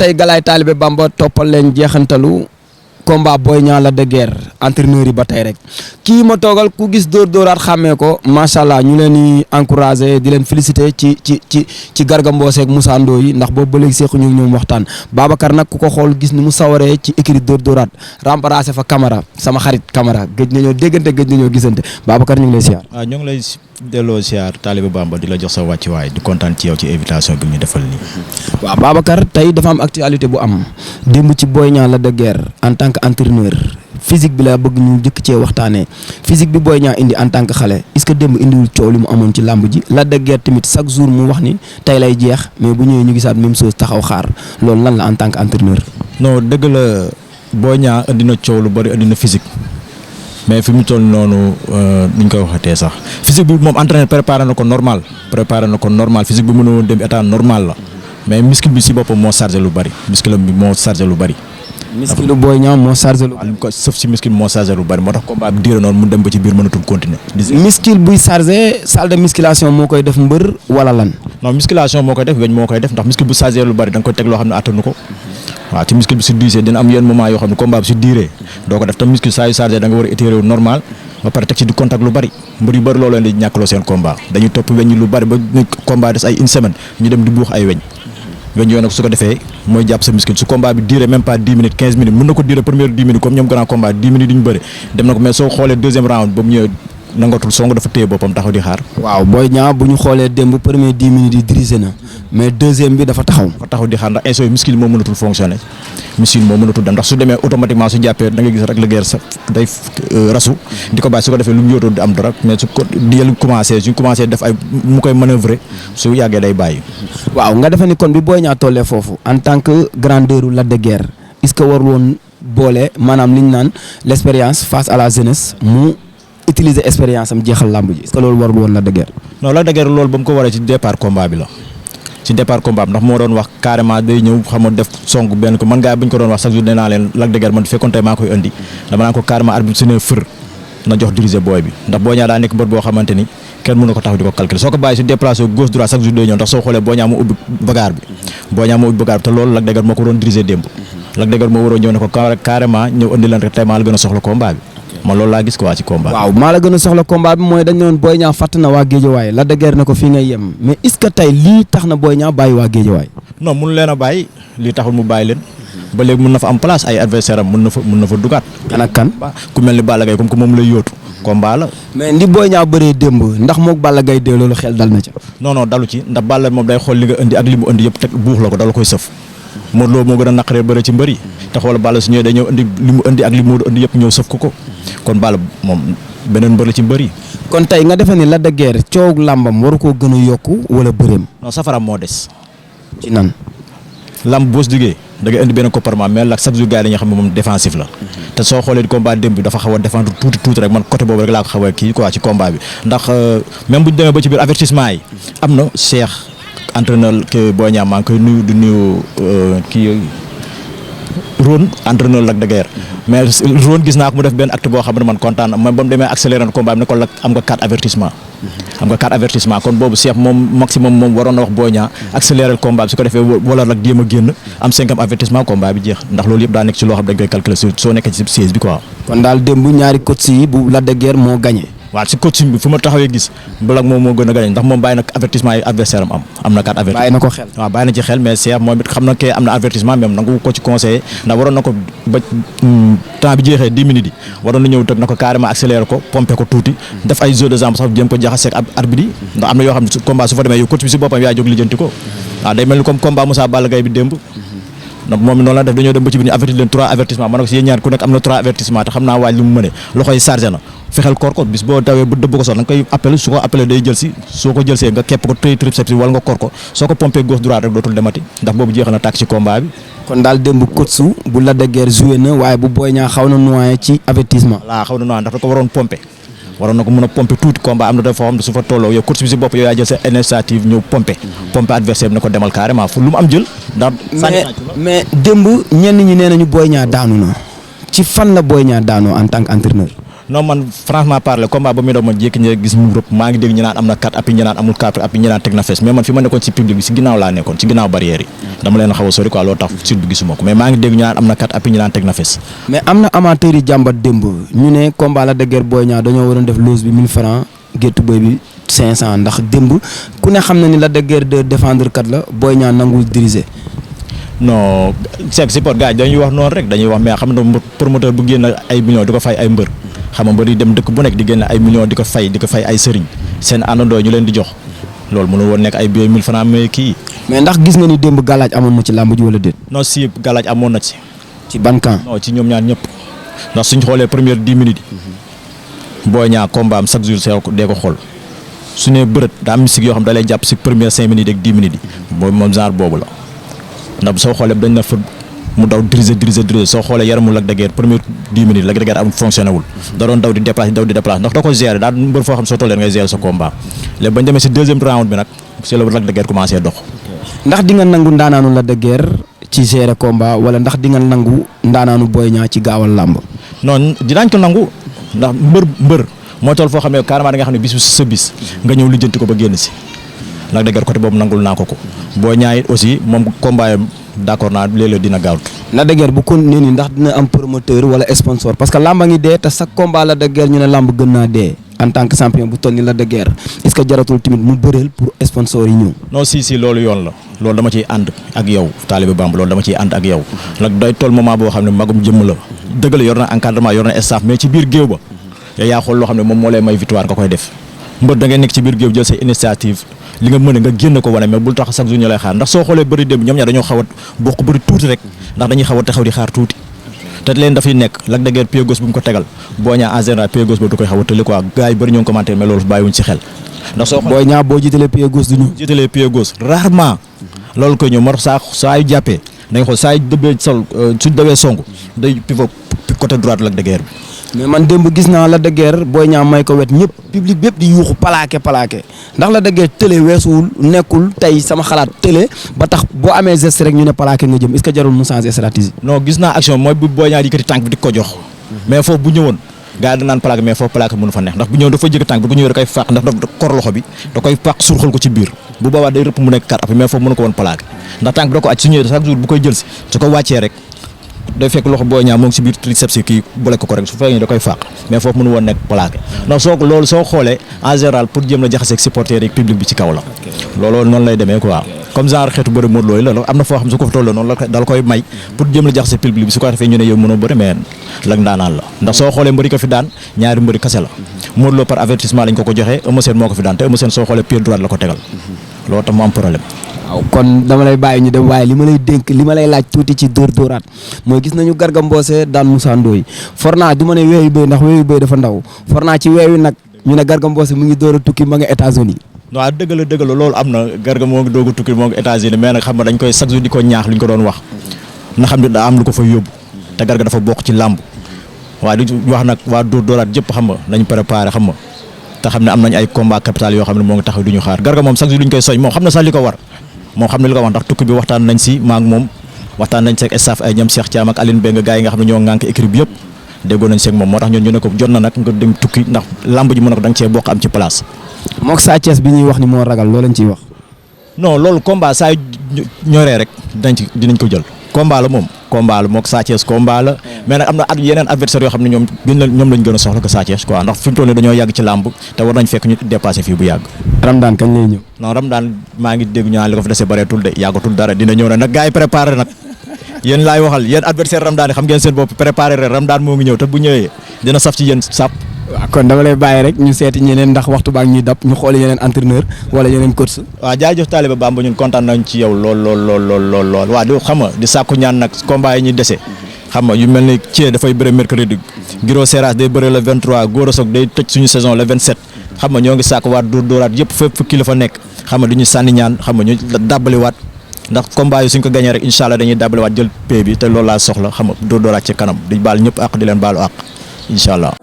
tey Galaye Talibé Bamba toppal leen jeexantalu combat Boy Niang Lac de Guiers entraîneur yi ba tey rek kii ma toogal ku gis dóoraat xàmmee ko macha allah ñu leen di encouragé di leen félicité ci Garga Mbossé ak Moussa Ndoye ndax boobu ba léegi seequ ñu ñoom waxtaan Babacar nag ku ko xool gis ni mu sawaree ci écrit dóoraat remplacé fa Camara sama xarit Camara gëj nañoo déggante gëj nañoo gisante Babacar ñu ngi lay siyaar. waaw ñoo ngi lay delloo siyaar Talibé Bamba di la jox sa wàccuwaay di kontaan ci yow ci invitation bi ñu defal nii. waaw Babacar tey dafa am actualité bu am démb ci Boy Niang Lac de Guiers en tant que entraîneur physique bi la bëgg ñu jëkk cee waxtaanee physique bi Boy Niang indi en tant que xale est-ce que démb indiwul coow li mu amoon ci làmb ji Lac de Guiers tamit chaque jour mu wax ni tey lay jeex mais bu ñëwee ñu gisaat même chose taxaw xaar loolu lan la en tant que entraîneur. non dëgg la Boy Niang indi na coow lu bari indi na physique mais fi mu toll noonu duñ koy waxatee sax physique bi moom entraîneur préparé na ko normal physique bi mënoon dem état normal la mais muscle bi si boppam moo chargé lu bari muscle bi moo chargé lu bari. muscle lu Boy Niang moo chargé lu bari. ko sëf si muscle moo chargé lu bari moo tax combat bi diire noonu mu dem ba ci biir mënatul continuer. muscle buy chargé salle de musculation moo koy def mbër wala lan. non musculation moo koy def weñ moo koy def ndax muscle bu chargé lu bari da nga koy teg loo xam ne attanu ko. waaw ci muscle bi su diisee dina am yenn moment yoo xam ne combat bi su diiree doo ko def te muscle saa yu chargé da nga war a étiré wu normal ba pare teg ci di contact lu bari mbër yu bari loolu leen di ñàkkaloo seen combat dañuy topp weñ lu bari ba combat des ay une semaine ñu dem di buux ay weñ yooyu nag su ko defee mooy jàpp sa muscle su combat bi diiree même pas 10 minutes 15 minutes mën na ko diiree première 10 minutes comme ñoom grand combat 10 minutes duñu bëri dem na ko mais soo xoolee deuxième round ba mu ñëwee nangatul song dafa téye boppam taxaw di xaar. waaw Boy Niang bu ñu xoolee démb premier 10 minutes yi dirigé na mais deuxième bi dafa taxaw. di xaar ndax instant muscle moo mënatul fonctionner muscle moo mënatul dem ndax su demee automatiquement su jàppee da nga gis rek la guerre sax day rasu di ko bàyyi su ko defee lu mu yóotoo di am dara mais su ko di commencé def ay mu koy manœuvrer su yàggee day bàyyi. waaw nga defe ni kon bi Boy Niang tollee foofu en tant que grandeur u Lac de Guiers est-ce que warul woon boole maanaam li ñu naan l'expérience face à la jeunesse mu utiliser expérience am jeexal làmb ji est-ce que loolu warul woon Lac de Guiers. non Lac de Guiers loolu ba mu ko waree ci départ combat bi la ci départ combat bi ndax moo doon wax carrément day ñëw xam nga def song benn ko man ngaa bu ñu ko doon wax chaque jour nee naa leen Lac de Guiers man fekkoon tey maa koy indi dama naan ko carrément arbitre su ne fër na jox diriger booy bi ndax Boy Niang daa nekk mbër boo xamante ni kenn mën na ko taxaw di ko calculer soo ko bàyyi su déplacé gauche droite chaque jour day ñëw ndax soo xoolee Boy Niang moo ubbi bagaar bi te loolu Lac de Guiers moo ko doon diriger démb Lac de Guiers moo waroon ñëw ne ko carrément ñëw indi leen rek tey maa la gën a soxla combat bi man loolu laa gis quoi ci combat. waaw maa la gën a soxla combat bi mooy dañ ne woon Boy Niang fàtt na waa Géejawaay Lac de Guiers ne ko fii ngay yem mais est-ce que tey lii tax na Boy Niang bàyyi waa Géejawaay. non mënu leen a bàyyi lii taxul mu bàyyi leen ba léegi mën na fa am place ay adversaire am mën na fa dugaat. kan ak kan ku mel ni Balla Gaye comme que moom lay yóotu combat la. mais ndi Boy Niang bëree démb ndax moog Balla Gaye dee loolu xel dal na ca. non dalu ci ndax Balla moom day xool li nga indi ak li mu indi yëpp teg buux la ko dala koy sëf Modou Lo moo gën a naqaree bëre ci mbëri te xoolal Balla su ñëwee day ñëw indi li mu indi ak li mu indi yëpp ñëw sëf ko kon Balla moom beneen mbër la ci mbëri. kon tey nga defee ni Lac de Guiers coow làmbam waru koo gën a yokku wala bëreem. non safaram moo des. ci nan. lamb boo si duggee da nga indi benn comportement mais Lac chaque jour gars yi dañuy xam ne moom défensif la te soo xoolee combat démb bi dafa xaw a défendre tuuti rek man côté boobu rek laa ko xaw a kii quoi ci combat bi ndax même bu ñu demee ba ci biir avertissement yi am na Cheikh entraîneur ke Boy Niang maa ngi koy nuyu di nuyu kii Rone entraîneur Lac de Guiers mais Rone gis naa ko mu def benn acte boo xam ne man kontaan man ba mu demee accéléré na combat bi ne ko Lac am nga 4 avertissement kon boobu Cheikh moom maximum moom waroon na wax Boy Niang accéléré combat bi su ko defee wala Lac jéem a génn am 5e avertissement combat bi jeex ndax loolu yëpp daa nekk ci loo xam dañ koy calculer soo nekkee ci siège bi quoi. kon daal démb ñaari coach yi bu Lac de Guiers moo gagné. waaw si coaching bi fu ma taxawee gis Lac moom moo gën a gagné ndax moom bàyyi na avertissement yi adversaire am na 4 avertissement. bàyyi na ko xel waaw bàyyi na ci xel mais Cheikh moom it xam na kee am na avertissement même nangu ko ci conseillé ndax waroon na ko ba temps bi jeexee 10 minutes yi waroon na ñëw teg na ko carrément accéléré ko pompé ko tuuti def ay jeu de jambes sax jéem ko jaxase ak arbitre yi ndax am na yoo xam ne combat su fa demee yow coach bi si boppam yaa jóg lijjanti ko waaw day mel ni comme combat Moussa Balla Gaye bi démb donc moom noonu la def dañoo dem ba ci biir ñu avertir leen 3 avertissement ma ne ko si yéen ñaar ku nekk am na 3 avertissement te xam naa waaj li mu mënee loxo yi chargé na fexeel koor ko bis boo tawee bu dëbb ko sax da nga koy appelé su ko appelé day jël si soo ko jël see nga kepp ko tëy triceps wala nga koor ko soo ko pompé gauche droite rek dootul demati ndax boobu jeexal na tàkk ci combat bi. kon daal démb coach su bu Lac de Guiers joué na waaye bu Boy Niang xaw na noyé ci avertissement. voilà xaw na noyé ndax da ko waroon pompé waroon na ko mën a pompé tuuti combat am na dafa xam ne su fa tolloo yow coach bi si bopp yow yaa jël sa initiative ñëw pompé adversaire bi ne ko demal carrément fu lu mu am jël ndax mais démb ñenn ñi nee nañu Boy Niang daanu na ci fan la Boy Niang daanoo en tant que entraîneur. non man franchement parler combat ba muy doon man jékki ñi gis mu rëpp maa ngi dégg ñu naan am na 4 appuis ñu naan amul 4 appuis ñu naan teg na fees mais man fi ma nekkoon ci public bi si ginnaaw laa nekkoon ci ginnaaw barrière yi dama leen xaw a sori quoi loolu tax sud bi gisuma ko mais maa ngi dégg ñu naan am na 4 appuis ñu naan teg na fees. mais am na amateurs yi jàmbat démb ñu ne combat Lac de Guiers Boy Niang dañoo waroon def loose bi 1000 francs géttu boy bi 500 ndax démb ku ne xam na ni Lac de Guiers de défendre kat la Boy Niang nangul diriger. non c'est support gars yi dañuy wax noonu rek dañuy wax mais xam nga promoteur bu génn ay millions di ko fay ay mbër xam nga mbër yi dem dëkk bu nekk di génn ay millions di ko fay ay sëriñ seen àndandoo ñu leen di jox loolu mënu woon nekk ay billets 1000 francs mais kii. mais ndax gis nga ni démb galaaj amoon na ci làmb ji wala déet. non si galaaj amoon na ci. ci ban camp. non ci ñoom ñaar ñëpp ndax suñ xoolee première 10 minutes yi Boy Niang combat am chaque jour see dee ko xool su nee bërët daa am mystique yoo xam da lay jàpp si première 5 minutes ak 10 minutes yi boobu moom genre boobu la. ndax soo xoolee dañ na fa mu daw diriger soo xoolee yaramu Lac de Guiers première 10 minutes Lac de Guiers am fonctionné wul da doon daw di déplacer ndax da ko gérer daa mbër foo xam soo tollee ngay gérer sa combat léegi bañ demee si deuxième round bi nag c'est le Lac de Guiers commencé dox. ndax di nga nangu ndaanaanu Lac de Guiers ci gérer combat wala ndax di nga nangu ndaanaanu Boy Niang ci gaawal làmb. non dinañ ko nangu ndax mbër moo toll foo xam ne carrément da nga xam ne bis bi sa bis nga ñëw lijjanti ko ba génn si. Lac de Guiers côté boobu nangul naa ko Boy Niang it aussi moom combat yam d'accord naa léeg-léeg dina gaaw. Lac de Guiers bu continuer nii ndax dina am promoteur wala sponsor parce que làmba ngi dee te chaque combat Lac de Guiers ñu ne làmb gën naa dee en tant que champion bu toll ni Lac de Guiers est-ce que jaratul tamit mu bëreel pour sponsor yi ñëw. non si loolu yoon la loolu dama ciy ànd ak yow taalibe Bamba loolu dama ciy ànd ak yow nag day toll moment boo xam ne magum jëmm la dëgg la yor na encadrement yor na staff mais ci biir géew ba yow yaa xool loo xam ne moom moo lay may victoire nga koy def mbër da ngay nekk ci biir géew jël say initiative li nga mën a nga génn ko wane mais bul tax chaque jour ñu lay xaar ndax soo xoolee bëri démb ñoom ñaar dañoo xaw a bokk bëri tuuti rek ndax dañuy xaw a taxaw di xaar tuuti te leen dafay nekk Lac de Guiers pied gauche bu mu ko tegal Boy Niang en général pied gauche boobu da koy xaw a tëli quoi gars yi bëri ñoo ngi commenté mais loolu bàyyiwuñ ci xel ndax soo Boy Niang boo jiitalee pied gauche du ñu jiitalee pied gauche rarement loolu koy ñëw moo tax saa yu jàppee dañ xool saa yu dëbbee sol suñ dawee song day pivot côté droite Lac de Guiers bi mais man démb gis naa Lac de Guiers Boy Niang may ko wet ñëpp public bépp di yuuxu plaqué ndax Lac de Guiers télé weesuwul nekkul tey sama xalaat télé ba tax boo amee geste rek ñu ne plaqué nga jëm est-ce que jarul mu changer stratégie. non gis naa action mooy bu Boy Niang yëkkati tànk bi di ko jox mais foofu bu ñëwoon gars yi da naan plaqué mais foofu plaqué mënu fa neex ndax bu ñëwoon dafa jëkk tànk bi bu ñëwee da koy fàq ndax da kor loxo bi da koy fàq surxal ko ci biir bu boobaa day rëpp mu nekk 4 appuis mais foofu mënu ko woon plaqué ndax tànk bi da ko aj su ñëwee chaque jour bu koy jël si su ko wàccee rek day fekk loxo Boy Niang moo ngi si biir triceps kii boole ko rek su fekkee da koy fàq mais foofu mënu woon nekk plaqué ndax loolu soo xoolee en général pour jéem la jaxase ak supporter yi public bi ci kaw la loolu noonu lay demee quoi comme genre xeetu bëri Modou Lo la am na foo xam su ko fa tolloo noonu la dal koy may pour jéem la jaxase public bi su ko defee ñu ne yow mënoo bëri mais Lac ndaanaan la ndax soo xoolee mbëri ko fi daan ñaari mbëri kase la Modou Lo par avertissement lañ ko joxee Eumeu Sène moo ko fi daan te Eumeu Sène soo xoolee pied droit la ko tegal loolu tam mu am problème. waaw kon dama lay bàyyi ñu dem waaye li ma lay dénk li ma lay laaj tuuti ci dóoraat mooy gis nañu Garga Mbossé daan Moussa Ndoye fornaa du ma ne weeyu bëy ndax weeyu bëy dafa ndaw fornaa ci weeyu nag ñu ne Garga Mbossé mu ngi door a tukki ma nga États-Unis waaw dëgg la loolu am na Garga moo ngi doog a tukki moo ngi États-Unis mais nag xam nga dañ koy chaque jour di ko ñaax li ñu ko doon wax na xam ne daa am lu ko fa yóbbu te Garga dafa bokk ci làmb waaye di wax nag waa dóoraat jëpp xam nga nañ préparé xam nga te xam ne am nañ ay combat capital yoo xam ne moo ngi taxaw du ñu xaar Garga moom chaque jour duñ koy soñ moom xam na sax li ko war moom xam ne li ko wax ndax tukki bi waxtaan nañ si maak moom waxtaan nañ seeg staff ay ñoom Cheikh Thiam ak Aline Bengue gars yi nga xam ne ñoo ŋànk équipe bi yëpp déggoo nañ seeg moom moo tax ñun ñu ne ko jot na nag nga dem tukki ndax lamb ji mën na ko da nga cee bokk am ci place. mook Sa Thiès bi ñuy wax ni moo ragal loolu lañ ciy wax. non loolu combat saa yu ñoree rek dinañ ko jël combat la moom combat la mook Sa Thiès combat la mais nag am na yeneen adversaire yoo xam ne ñoom lañ gën a soxla ko Sa Thiès quoi ndax fi mu toll nii dañoo yàgg ci làmb te war nañ fekk ñu dépassé fii bu yàgg. Ramdaan kañ lay ñëw. non Ramdaan maa ngi dégg ñu naan li ko fa dese bareetul de yàggatul dara dina ñëw nag gars yi préparé nag yéen laay waxal yéen adversaire Ramdaan yi xam ngeen seen bopp préparé rek Ramdaan moo ngi ñëw te bu ñëwee dina saf ci yéen sap. waaw kon dama lay bàyyi rek ñu seeti ñeneen ndax waxtu baa ngi ñuy dab ñu xooli yeneen entraîneur wala yeneen coach. waaw jaajëf Talibé Bamba ñun kontaan nañ ci yow lool waaw di xam nga di sàkku ñaan nag combat yi ñuy dese xam nga yu mel ni Thié dafay bëre mercredi Giro Seras day bëre le 23 Gora Sock day tëj suñu saison le 27 xam nga ñoo ngi sàkku waat dóoraat yëpp fépp fu kii la fa nekk xam nga di ñu sànni ñaan xam nga ñu dàbbaliwaat ndax combat yi suñ ko gañee rek incha allah dañuy dàbbaliwaat jël pay bi te loolu laa soxla xam nga dóoraat ci kanam di baal ñëpp ak di leen baalu ak incha allah